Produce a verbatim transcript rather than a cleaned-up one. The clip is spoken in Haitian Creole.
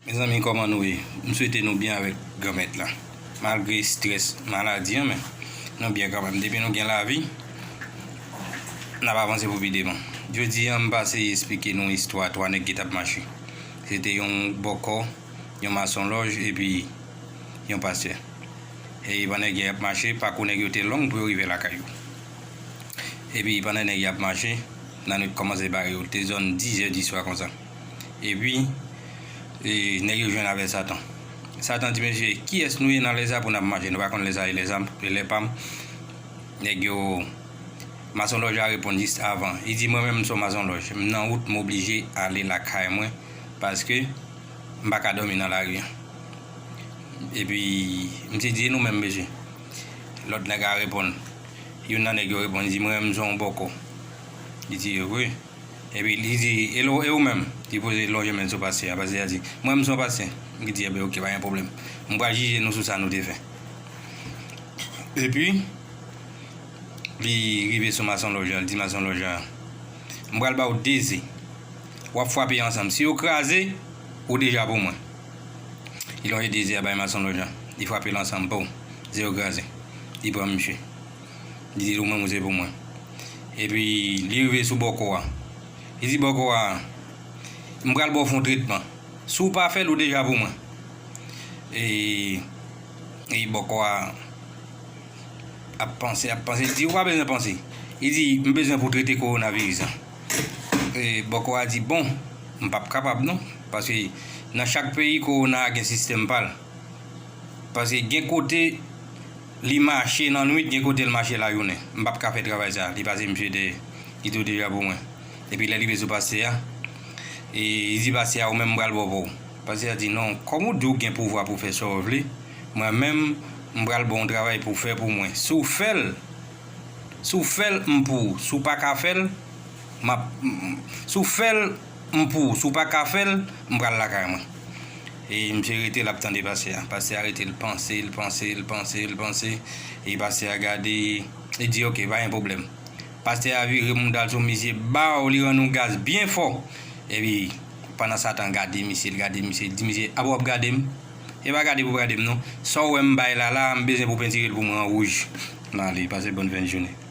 Mezanmi, kòman nou ye? M swete nou byen avèk Granmèt la. Malgre estrès maladi an, men nou byen kanmenm. Depi nou gen lavi, n ap avanse pou pi devan. Jodi a, m pase esplike nou istwa twa nèg ki t ap mache. Se te yon bòkò, yon masonlòj, epi yon pastè. E pandan nèg yo ap mache, pakou nèg yo te long pou yo rive lakay yo. Epi pandan nèg yo ap mache, lannwit kòmanse bare yo. Te zòn diz è di swa konsa. Epi, e, nèg yo jwenn avè Satan. Satan di, "Mesye, kiyès nou ye nan lè sa pou n ap mache? Nou pa konn lè sa e lè sa, e lè pa m." Nèg yo, masonlòj la reponn jis avan. Li di, "Mwen menm, m se yon masonlòj. M nan wout, m oblije ale lakay mwen, paske m pa ka dòmi nan lari an." Epi, misye di, "E nou menm, mesye?" Lòt nèg la reponn. Youn nan nèg yo reponn, li di, "Mwen menm, m se yon bòkò." Li di, "Wi." Epi li di, "E lo-, e ou menm?" Li poze lonje men sou pastè a. Pastè a di, "Mwen menm, m se yon pastè." Li di, "Enben, oke, pa gen pwoblèm. M pral jije nou sou sa nou te fè." Epi, li rive sou masonlòj la, li di masonlòj la, "M pral ba w de ze. W ap frape yo ansanm. Si yo kraze, ou deja pou mwen." Li lonje de ze a bay masonlòj la. Li frape l ansanm, pou ze yo kraze. Li pran misye. Li di, "Ou menm, ou se pou mwen." Epi, li rive sou bòkò a. Li di bòkò a, "M pral ba w fon tretman. Si w pa fè l, ou deja pou mwen." E, e bòkò a ap panse, ap panse. Li di, "Ou pa bezwen panse." Li di, "M bezwen pou trete kowonaviris la." E bòkò a di, "Bon, m p ap kapab non. Paske nan chak peyi, kowona a gen sistèm pa l." Paske gen kote li mache nan nwit, gen kote l mache lajounen. M p ap ka fè travay sa. Li pase misye dèyè. Li tou deja pou mwen. Epi lè li rive sou pastè a, e, li di pastè a, "Ou menm, m pral ba w pa w." Pastè a di, "Non, kòm ou di w gen pouvwa pou fè sa w vle, mwen menm, m pral ba w yon travay pou w fè pou mwen. Si w fè l, si w fè l, m pou ou. Si w pa ka fè l, m ap, m, m, si w fè l, m pou ou. Si w pa ka fè l, m pral lakay mwen." E misye rete l ap tande pastè a. Pastè a rete l panse, l panse, l panse, l panse. E pastè a gade, li di, "Oke, pa gen pwoblèm." Pastè a vire mouda l sou misye, baw, li rann yon gaz byen fò. Epi, pandan Satan gade misye, l gade misye, li di misye, "A, w ap gade m? E pa gade pou w gade m non. Sa w wè m bay la la, m bezwen pou w pentire l pou mwen an wouj." Male, pase bòn fen jounen.